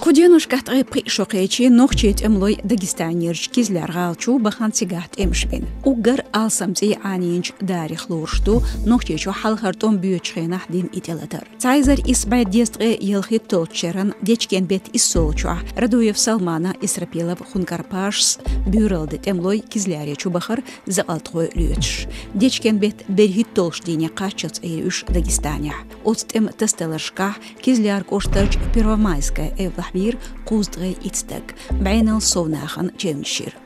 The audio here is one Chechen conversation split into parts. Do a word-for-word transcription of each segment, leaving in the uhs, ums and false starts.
Кху деношкахь ткъе пхиъ шо кхечи нохчий тӀемалой Дагестанерчу Кизляр-гӀала чу бахана цигахь тӀемаш бина. Уггар алсам цӀий Ӏанийначу дарих лоруш ду Нохчийчохь хьалхара тӀом боьдучу хенахь дина и тӀелатар. Цхьа эзар исс бӀе дезткъе ялхитталгӀачу шеран Дечкен-беттан иссолгӀачохь Радуев Салмана, Исрапилов Хункар-Пашас буьйралла де тӀемалой Кизляре чу бахара закъалтхой лоьцуш. Дечкен-беттан берхӀитталгӀачу дийне кхаччалц Ӏийра уьш Дагестанехь. Оцу тӀеман тасадаларшкахь Кизляр кӀоштарчу Первомайская эвлахь вийра кхузткъе итт стаг, бӀенал сов нахана чевнаш йира.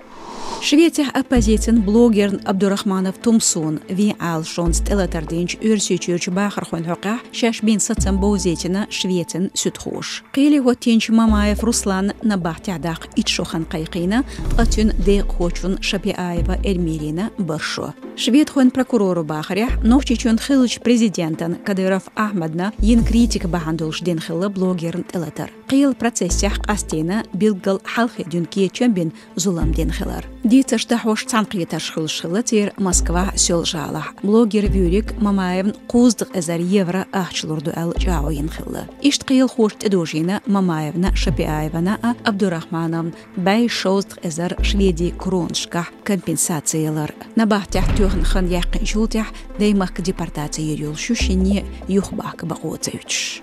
Швецехь оппозицин блогерна Абдурахманов Тумсун вен Ӏалашонца тӀелатар динчу Оьрсийчуьрчу бахархойн хьокъехь шаьш бина сацам бовзийтина Швецин суьдхоша. Кхеле хӀоттийначу Мамаев Русланна набахтехь даккха итт шо хан кхайкхийна, ткъа цуьнан декъахочун Шапиаева Эльмирина бархӀ шо. Шведхойн прокуроро бахарехь, Нохчийчоьнан хиллачу президентан Кадыров Ахьмадна йина критика бахьана долуш дина хилла блогерна тӀелатар. Кхелан процессехь къастийна билггал хьалхе дуьйна кечам бина зулам дина хилар. Дийцарш дӀахьош цхьаьнакхетарш хуьлуш хилла церан Москвахь Соьлжа-ГӀалахь. Блогер вуьйриг Мамаевна кхузткъа эзар евро ахча лур ду аьлла чӀагӀо йина хилла. Иштта кхелахоша тӀедожийна Мамаевна, Шапиаевна а, Абдурахмановна бӀе шовзткъа эзар шведийн кронашкахь компенсаци ялар. Набахтехь тоьхна хан яьккхинчул тӀаьхьа даймахка депортаци йийр йолуш ю шинне юхабахка бакъо ца оьцуш.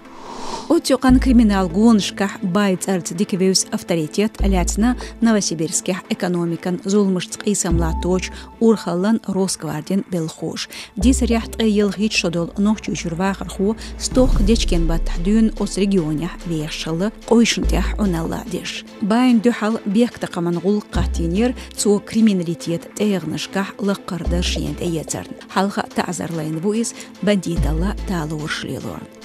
Оццу юкъанна криминал гонашкахь бай цӀарца дика вевза авторитет лаьцна Новосибирскехь экономикан зуламашца къийсам латточу урхаллан Росгвардин белхахоша. Дийцарехь, ткъе ялхитта шо долу Нохчийчуьра вахархо стохка Дечкен-баттахь дуьйна оцу регионехь вехаш хилла, къовсамна тӀехь Ӏуналла деш. Байна дуьхьал бехктакхаман гӀуллакх хӀоттийнера цо криминалитетан тӀегӀанашкахь лакхара дар шена тӀеэцарна. Хьалха а таӀзар лайна бу иза бандиталла талораш лелорна.